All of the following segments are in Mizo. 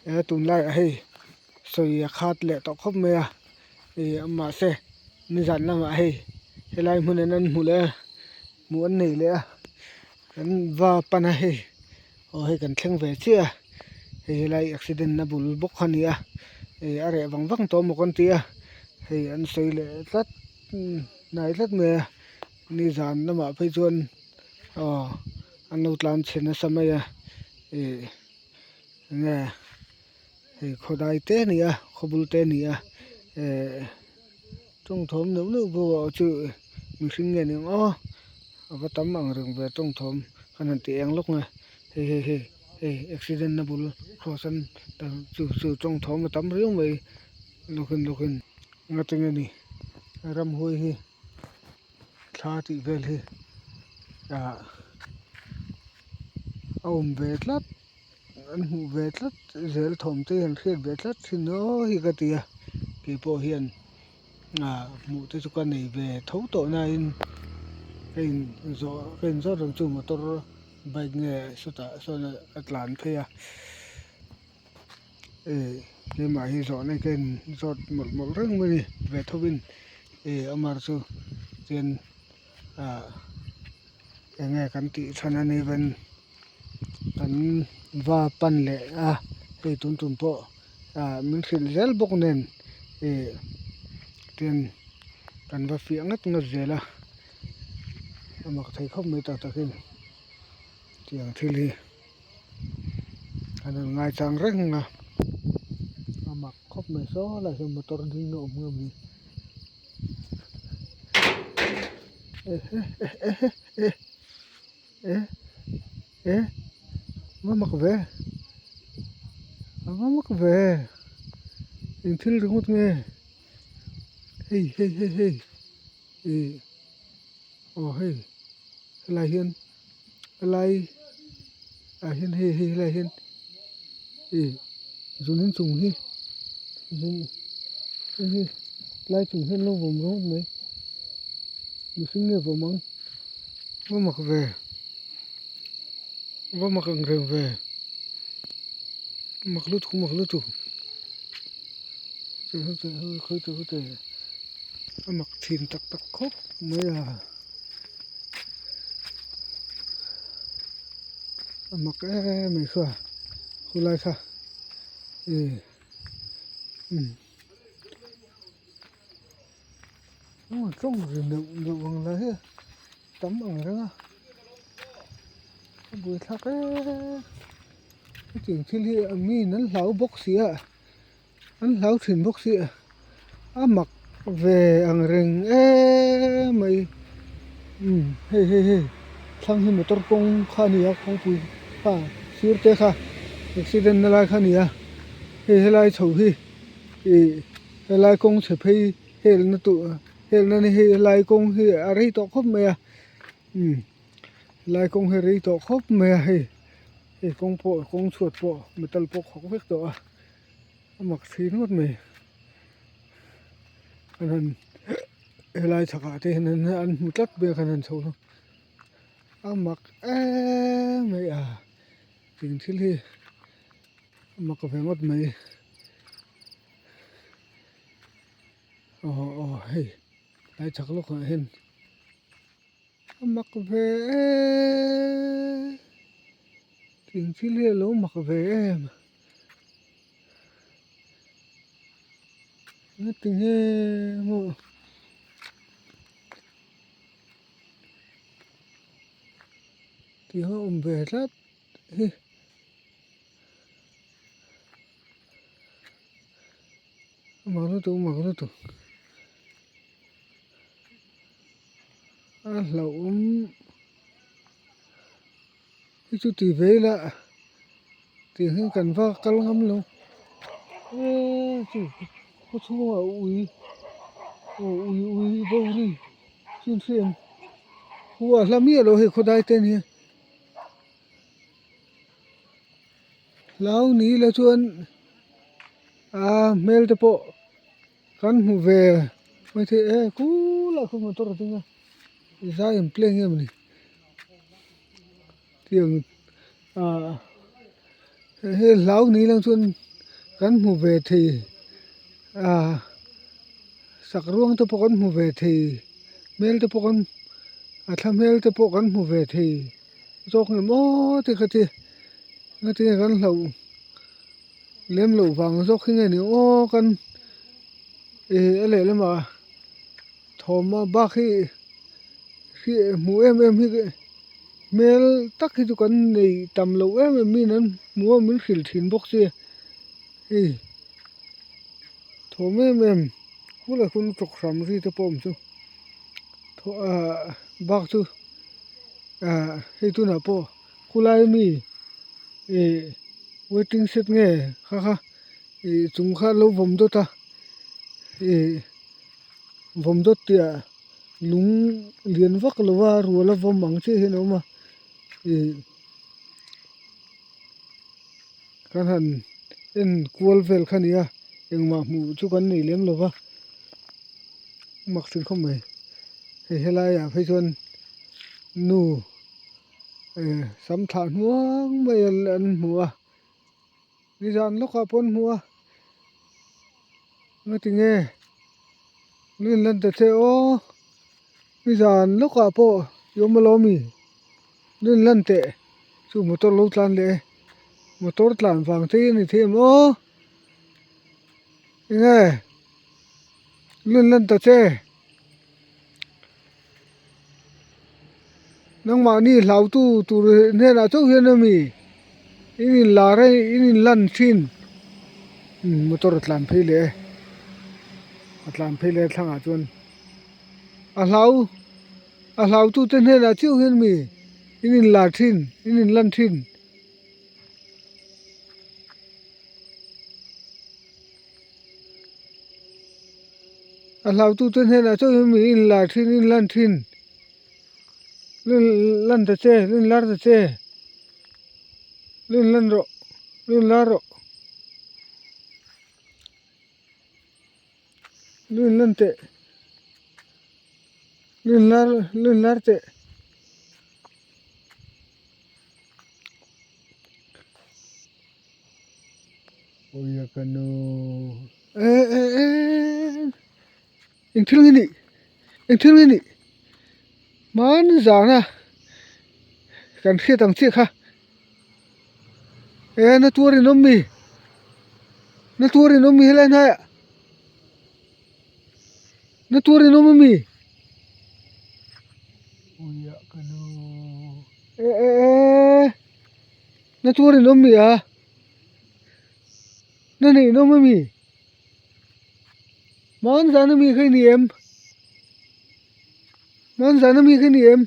E tunlaiah hei sawi a khat leh tawh khawp mai a ih mahse nizan lamah hei helai hmun in an hmu leh a hmuh an nei leh a kan va pan a hei aw hei kan thleng ve chiah a hei helai accident na bul bawk kha a ni a ih a reh vang vang tawh maw kan ti a hei an sawi leh tlat hnai tlat mai a nizan lamah phei chuan aw an lo tlan chhe nasa mai a ih. Enge hei khawdai te a ni a khawbul te a ni a ehh tawng thawm neuh neuh pawh a chu mihring nge ni ang aw a va tam ang reng ve tawng thawm kan han ti eng lawk mai hei hei hei hei accident na bul cross an chu chu tawng thawm a tam riau mai lawkin lawkin ngatinge ni ramhuai hi thla tih vel hi ah a awm ve tlat an hmuh ve tlat zel thawm te hi an hriat ve tlat thin aw hi ka ti a keipawh hian ah hmuh te chu ka nei ve tho tawh nain ka in zawh ka in zawt reng chu motor bike nge sawtah sawn a tlan phei a eh keimah hi zawhna ka in zawt mawlh mawlh reng mai a ni ve tho in eh amar chu chuan ah eng nge kan tih chhan a ni ven kan va pan leh a hei tun tum pawh ah min hrilh zel bawk nen ih tin kan va fiah ngat ngat zel a a mak thei khawp mai tak tak in tiang thil hi an rawn ngaichang reng a a mak khawp mai saw lai hian motor ding a awm ngam hi eh eh va mak ve a va mak ve eng thil ringawt nge hei hei hei hei ih aw hei helai hian helai ah hian hei hei helai hian ih zun inchung hi zun hei hi helai chung hian lo vawm ringawt mai mihring nge vawm ang va mak ve va mak ang reng ve mak lutuk mak lutuk a mak thin tak tak khawp mai a a mak em mai kha khulai kha ih umm aw tawng ri neuh neuh ang lah hi tam ang reng a a buaithlak em hetiang thil hi miin an hlau bawk si a. An hlau thin bawk si a, a mak ve ang reng em mai umm hei hei hei thlang hi motor kawng kha a ni a kawngpui kha sir te kha accident na lai kha a ni a hei helai chho hi ih helai kawng chhe phei helna tur helna ni hei helai kawng hi a rei tawh khawp mai a umm helai kawng hi a rei tawh khawp mai a hei hei kawng pawh kawng chhuat pawh metal pawh khawk vek tawh a. A mak thin ngawt mai an han helai chhakah te hian an hmu tlat vel khan an chho hlawm a mak em mai a eng thil hi a mak ve ngawt mai aw aw hei tlai chhak lawkah hian a mak ve em eng thil hi a lo mak ve em. Ngatinge maw tih a awm ve tlat hi a mak lutuk a mak lutuk a hlauhawm hi chu ti ve ila. Tih hi kan va kal ngam lo eee chu khaw chhungah ui aw ui ui bo ri chin hriat em khua a hla miah lo hei khawdai te ania hlau ni ila chuan aa hmel te pawh kan hmu ve maithei e kulai khaw motor a ding a zai an play nge mawni. Tiang ah hei hlau ni lang chuan. Kan hmu ve thei ah sak ruang te pawh kan hmu ve thei hmel te pawh kan a thla hmel te pawh kan hmu ve thei zawk ni maw te kha ti ngatinge kan hlauh lem loh vang zawk hi nge ni aw kan ih a lehlamah thawm a bak hi hmuh em em hi hmel tak hi chu kan nei tam lo em em min an hmu a min hrilh thin bawk sia hei thawm em em bulah chuan tawk hram ri te pawh a awm chu ah bak chu ah hei tunah pawh khulai ami ih waiting shed nge kha kha ih chung kha alo vawm dawt a ih vawm dawt tih ah. Lung lian vak lo a rual a vawm ang chiah hian a awm a ih kan han en kual vel kha a ni a engmah hmuh chu kan nei lem lo va mak thin khawp mai hei helaiah phei chuan nu eh sam thlah hnuang mai an hmu a nizan lawkah pawh an hmu a. Nga tinge min lan ta che aw nizan lawkah pawh i awm alawm i min lan teh chu motor lo tlan leh e motor tlan vang te hi a ni thei em aw enge min lan ta che nangmahni hlautu tur hnenah chauh hian a mi in inlar a in inlan thin motor a tlan phei leh e a tlan phei leh a thlangah chuan a hlau a hlautu te hnenah chiah hian mi in inlar thin in inlan thin. A hlautute hnenah chuan in mi inlar thin inlan thin lan ta che inlar ta che inlan rawh inlar rawh inlan teh inlar inlar teh. Awia ka nu eh eh eh eng thil nge nih eng thil nge nih hmani zana kan hriat ang chiah kha eh na tuar in awm mi na tuar in awm mi helai hnaiah na tuar in awm ami awia ka nu eh eh eh. Na tur in awm mi a na neih in awm ami hman zan ami kha i ni em hman zan ami kha i ni em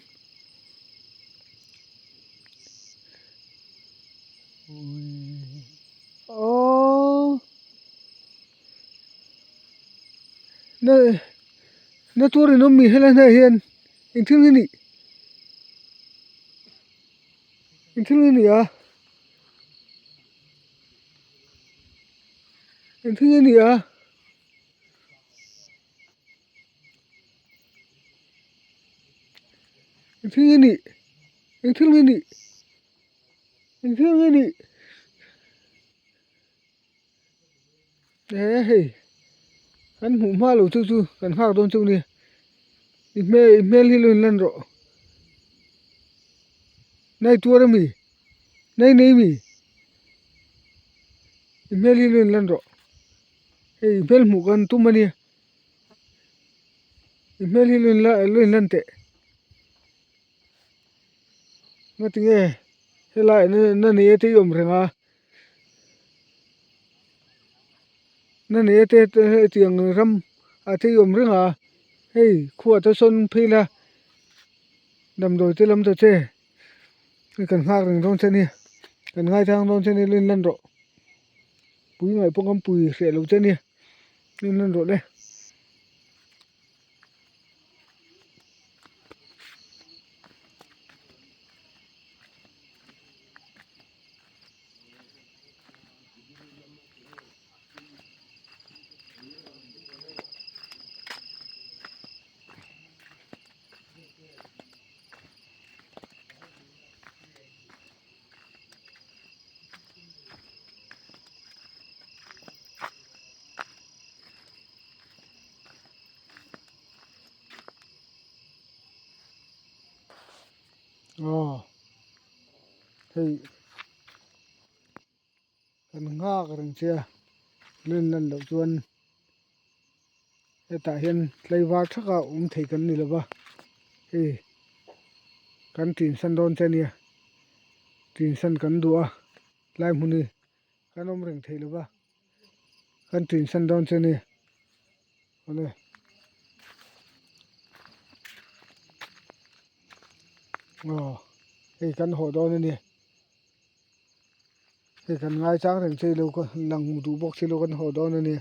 aww na na tur in awm mi helai hnaiah hian engthil nge nih. Engthil nge ni a? Engthil nge ni a? Engthil nge ni? Engthil nge ni? Engthil nge ni? He hei kan hmuh hma lo chu chu kan nghak dawn chu nia i hmel i hmel hi lo in lan rawh nai tuar ami nai nei mi i hmel hi lo in lan rawh hei i hmel hmuh kan tum ania i hmel hi lo in lo in lan teh ngatinge helaiah na nei a te i awm reng a. Na nei a te hetiang ram ah te i awm reng a hei khuah te sawn phei la damdawi te lam ta che hei kan nghak reng dawn che nia kan ngaithlang dawn che nia lo inlan rawh pui ngaih pawh kan pui hreh lo che nia lo inlan rawh le. Aw hei kan nghak reng che a len lan loh chuan hetah hian tlaivar thaka awm thei kan ni lova hei kan tinsan dawn che ania tinsan kan duh a tlai hmun hi kan awm reng thei lova kan tinsan dawn che ania awle. Aw hei kan haw dawn ania hei kan ngaichang reng che ilo lang duh bawk silo kan haw dawn ania.